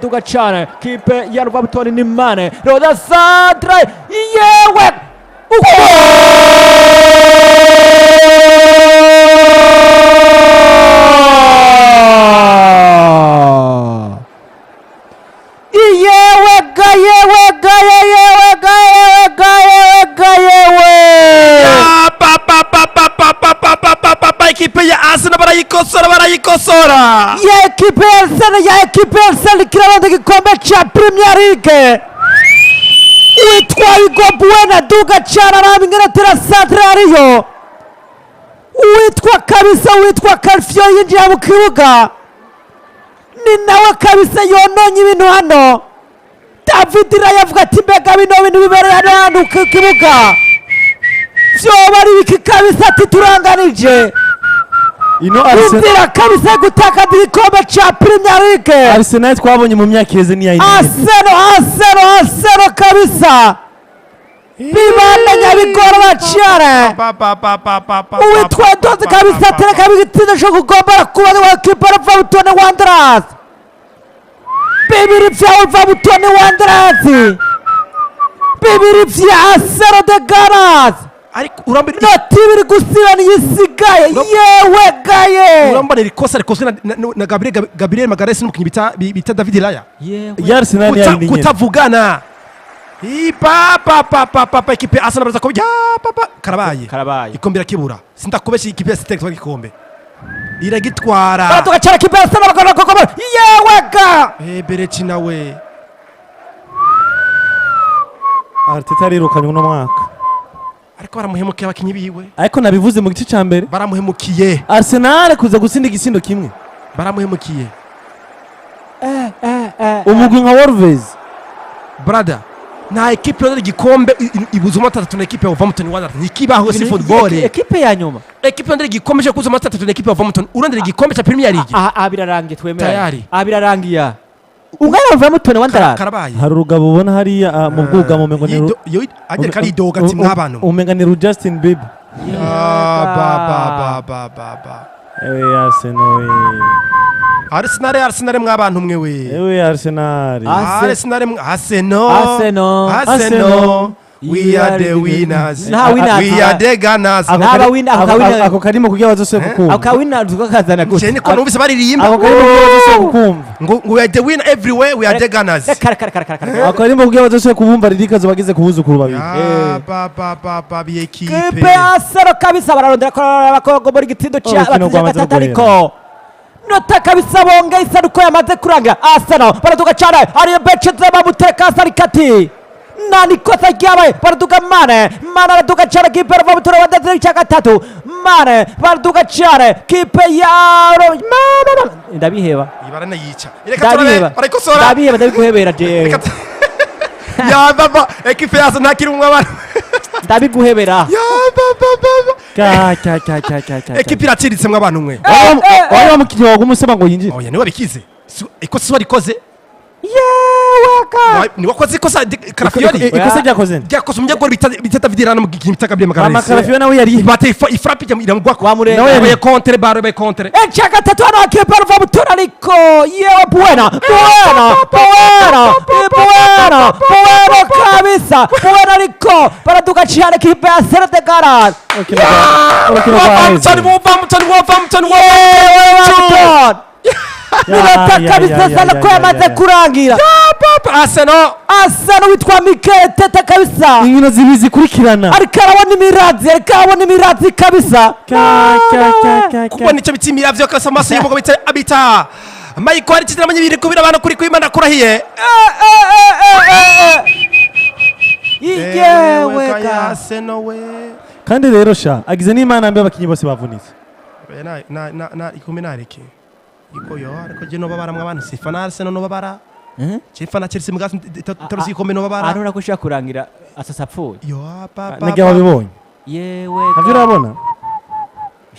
Duga cyane kipe ya Wolverhampton ni Mane Roda Sandre yewe uko yewe ga yewe ga yewe ga yewe ga yewe ga yewe. Pa pa pa pa pa pa pa pa pa pa pa, ekipe ya Arsenal barayikosora, barayikosora. Ya ekipe ya Arsenal, ya ekipe ya Arsenal ikirabanda igikombe cya Premier League. Witwa Hugo Bueno aduga cyane araba ingene atera centre ariyo uwitwa kabisa witwa Calfio yinjiye mu kibuga, ni nawe kabisa yononye ibintu hano. David Raya avuga ati: "Mbega bino bintu bibereye hano hantu ku kibuga vyoba ari biki?" Kabisa ati: "Turanganije." Ino Arsenal inzira kabisa yo gutakaza igikombe cya Premier League. Arsenal twabonye mu myaka iheze niya yindi. Arsenal, Arsenal, Arsenal kabisa bibandanya bigorana cyane. Pa pa pa pa pa pa. Uwitwa Doze kabisa atereka igitsindo cyo kugombora kuba wa kipe Wolverhampton Wanderers, 2 vya Wolverhampton Wanderers, 2 vya Arsenal the Gunners. Ariko urambona Inota 2 gusiba niyo isigaye, yewe gaye. Urambona iri kosa rikozwe na Gabriel Magalhaes n'umukinnyi bita David Raya. Ya Arsenal niya yindi nyene. Kutavugana. Ipa pa pa pa pa pa, ekipe ya Arsenal baraza ko ya pa pa karabaye. Karabaye. Ikombe irakibura. Sindakubesha, ikipe ya City itwara igikombe, iragitwara. Baratuka cyane kipe ya Arsenal bakora koko, yewe ga. Eh, Berechi nawe. Arteta arirukanye uno mwaka. Ariko baramuhemukiye abakinyi biwe. Ariko nabivuze mu gice ca mbere. Baramuhemukiye. Arsenal kuza gutsinda igisindo kimwe. Baramuhemukiye. Umugwi nka Wolves. Brother, nta ekipe yonera igikombe ibuza amanota 3 na ekipe ya Wolverhampton Wanderers, ntikibaho, si football. Ekipe ya nyuma. Ekipe yonera igikombe cyo kubuza amanota 3 na ekipe ya Wolverhampton, urondera igikombe cya Premier League. Aha birarangiye, twemeranye. Tayari. Aha birarangiye, ungana Wolverhampton Wanderers. Karabaye. Hari urugabo ubona hariya mu bwugamo umengo ni Agera karidoga ati: "Mwabantu." Umenga ni Justin Bieber. Ah, ba ba ba ba ba ba. Ewe Arsenal we. Arsenal, Arsenal, mwabantu mwe we. Ewe Arsenal. Arsenal, Arsenal. Arsenal. Arsenal, we are the winners. Nta winners. We are the Gunners. Ako Ntaba ako karimo kugira bazose kukumva. Ako kawina tukakazana gute? Je niko numvise baririmba. Ako karimo kugira bazose kukumva. Ngo we are the winner everywhere, we are the Gunners. Reka reka reka reka reka. Ako karimo kugira bazose kubumva ririka bageze ku buzukuru babiri. Ah, ba ba ba ba, bi ekipe. Kipe ya Arsenal kabisa bararondera ko bakogombora igitsindo cya Urukino batsinze rwamaze gatatu, guhera. ariko nota kabisa bonge isanduku yamaze kurangira. Arsenal baraduka cyane, ariyo Beceze bamuteka sarikati nta nikosa ryabaye. Baraduka Mane, Mane araduka cyane, kipe ya Wolverhampton Wanderers icya gatatu. Mane baraduka cyane, kipe ya Mane, ndabiheba. Baranayica, reka turabe. Ndabiheba. Barayikosora. Ndabiheba, ndabiguhebera jewe. Ya baba, ekipe ya Arsenal ntakiri umwe abantu. Ndabiguhebera. Ya baba baba. Ka ka ka ka ka ka. Ekipe iraciritse mwe abantu mwe. Wari wamukinnyi waguma usaba ngo yinjire. Oya, niwe bikize. Ikosa warikoze. Yewe ga. Ni wakoze ikosa Calafiori. Ikosa ryakoze nde? Ryakoze umunyagori bita David Rana mu gihe bita Gabriel Magalhaes. Amakarafiyo nawe yari Bateye ifrappe iramugwako. Wamurenga. Nawe Yabaye contre, baro yabaye contre. Icya gatatu hano kipe Wolverhampton, ariko yewe, Bueno, Bueno, Bueno, Bueno, Bueno kabisa, Bueno, ariko baraduka cyane kipe ya Arsenal the Gunners. Urukino rwaheze. Wolverhampton, Wolverhampton, Wolverhampton. Yewe Wolverhampton, minota kabisa sana ko yamaze kurangira. Papa, Arsenal. Arsenal witwa Mikel Arteta kabisa Inkino zibiri zikurikirana. Ariko arabona imirazi, ariko arabona imirazi kabisa. Ka ka ka ka. Kubona icyo bita imiravyo kasa amaso y'umugabo bita abita Michael ari kizira bibiri kubira abantu kuri kwimana kurahiye. Yewe ga. Arsenal we. Kandi rero sha agize n'Imana mbe abakinyi bose bavunitse. Na na na na ikumi nareke iko yo, ariko je no babara mwa bantu, sifa na Arsenal no babara. Chifa na Chelsea mugasi tarusi ikombe no babara. Arabona ko ushobora kurangira asasa apfuye. Yo papa. Nagiye wabibonye. Yewe. Navyo urabona.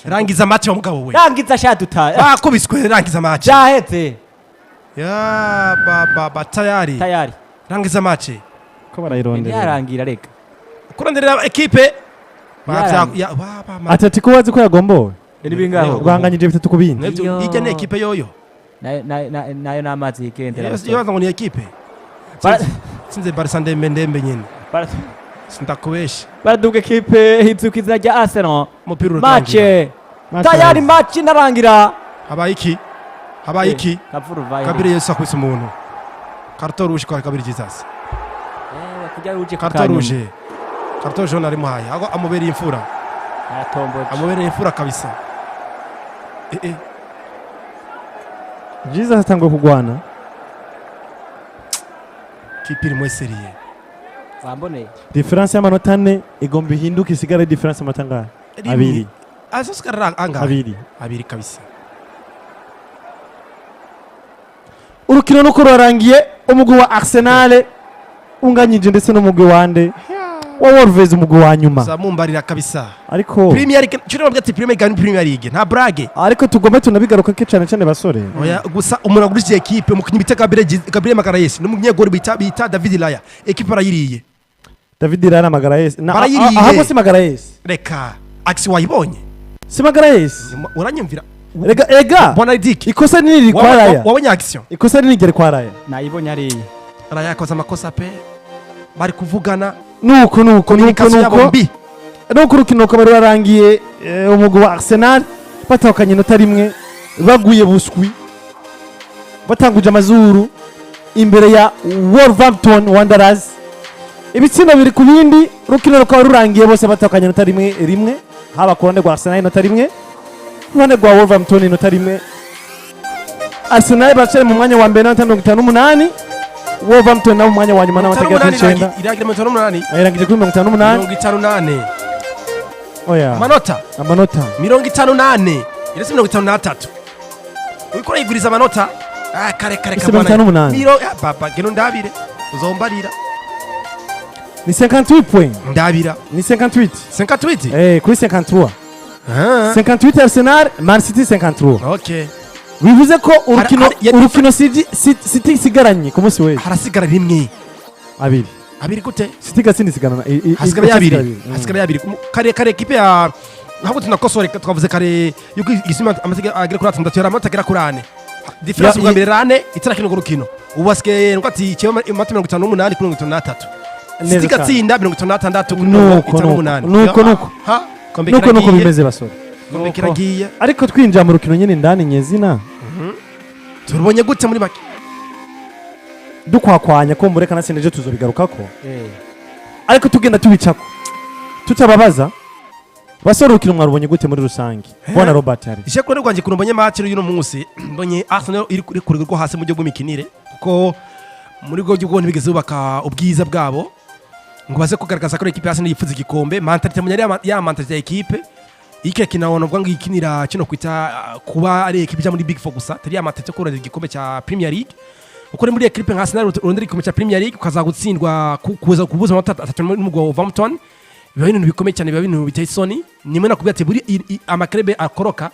Rangiza match wa mugabo we. Rangiza sha dutaye. Bakubiswe, rangiza match. Byaheze. Ya baba ba, tayari. Tayari. Rangiza match. Ko barayirondera. Ntiyarangira reka. Kuronderera ekipe. Yarangiye. Ya baba. Atletico wazi ko yagombowe. Ni bingaho? Rwanganyije 3 ku bindi. Nivyo. Iyo. Ijya ni ekipe yoyo. Nayo n'amazi yigendera. Iyo baza ngo ni ekipe tsinze Barca ndembe ndembe nyene, sindakubesha. Baraduga ekipe izwi ku izina rya Arsenal. Umupira uratangira. Match tayari, match inarangira. Habaye iki? Habaye iki? Kavuruvayo. Kabiri Yesu akubise umuntu, carton rouge kwa Kabiri Jesus. Kujya uje ku Carton kanyuma. rouge, carton jaune arimuhaye aho amubereye imfura. Aratomboje. Amubereye imfura kabisa. Jesus atanguye kugwana. Kipe iri sérieux. Wamboneye. Différence y'amanota 4 igomba ihinduke, isigare différence y'amanota angahe? Abiri. Azosigara angahe? Abiri. Abiri kabisa. Urukino nuko rurarangiye, umugwi wa Arsenal unganyije ndetse n'umugwi wande wa Wolves, umugwi wa nyuma. Zamumbarira kabisa. Ariko Premier League cyo nabwo ati Premier League ni Premier League, nta blague. Ariko tugombe tunabigaruka ke cyane cyane, basore. Oya, gusa umuntu agurishije ekipe, umukinnyi bita Gabriel Magalhaes n'umunyegori bita David Raya, ekipe arayiriye. David Raya, Magalhaes na Barayiriye. Ahubwo si Magalhaes. Reka, aksi wayibonye. Si Magalhaes. Uranyumvira? Rega ega. Bona Dick. Ikosa nini riri kwa Raya? Wabonye action? Ikosa nini rigere kwa Raya? Nayibonye ariya. Raya yakoze amakosa pe, bari kuvugana. Nuko nuko nuko. Communication yabo Nuko mbi. Nuko urukino rukaba rurarangiye, umugwi wa Arsenal batahukanye inota rimwe, baguye buswi, batanguje amazuru imbere ya Wolverhampton Wanderers, ibitsindo biri ku bindi. Urukino rukaba rurangiye bose batahukanye inota rimwe rimwe, haba ku ruhande rwa Arsenal inota rimwe, ku ruhande rwa Wolverhampton inota rimwe. Arsenal baracyari mu mwanya wa mbere n'amanota 58, Wolverhampton nabo mu mwanya wa nyuma n'amanota agera kuri 9. Iragira 58. Irangije kuri 58. 54. Oya. Amanota. Amanota. 54 iretse 53, uriko urayiguriza amanota. Ah, kare kare. Ese 58? Miro ah, baba geno ndabire, uzombarira. Ni 58 points. Ndabira. Ni 58. 58. Kuri 53. Ah. 58 Arsenal, Man City 53. Okay. Bivuze ko urukino urukino City isigaranye ku munsi w'ejo. Harasigara rimwe. Abiri. Abiri gute? City gatsinda isigarana Hasigara yabiri. Mm. Hasigara yabiri. Kare kare ekipe ya ntabwo tunakosore, twavuze kare yuko igisima amatega agera kuri 6, yari amanota agera kuri 4 différence. Ubwa mbere rane itarakina urwo rukino, ubu hasigaye ngo ati ikiba amanota 58 kuri 53. Neza City cyane. igatsinda 56 kuri Nuko, 58. Nuko, nuko. Ha, kombe Nuko nuko kiragiye. bimeze, basore. Kombe kiragiye. Ariko twinjira mu rukino nyine indani nyezina. Turubonye gute muri make? Dukwakwanya ko mureka natsinda ejo tuzobigarukako, ariko tugenda tubicako tutababaza. Basore, urukino mwarubonye gute muri rusange? Bona Robert hari. Ije kuri rwanjye kuntu mbonye match y'uno munsi, mbonye Arsenal iri kuri ku rwego rwo hasi mu buryo bw'imikinire, kuko muri bwo bwo ntibigeze bubaka ubwiza bwabo ngo baze kugaragaza ko ekipe ya Arsenal yifuza igikombe. Mentalité munyari ya mentalité ya ekipe ike kinabona ubwo ngo ikinira kino kwita kuba ari ekipe ijya muri Big Four gusa, atari ya mentalité yo kurondera igikombe cya Premier League, kuko ni muri ekipe nka Arsenal urondera igikombe cya Premier League ukaza gutsindwa kuza kubuza amanota 3 n'umugwi wa Wolverhampton, biba ibintu bikomeye cyane, biba ibintu biteye isoni. Nimwe nakubwira ati buri ama club akoroka.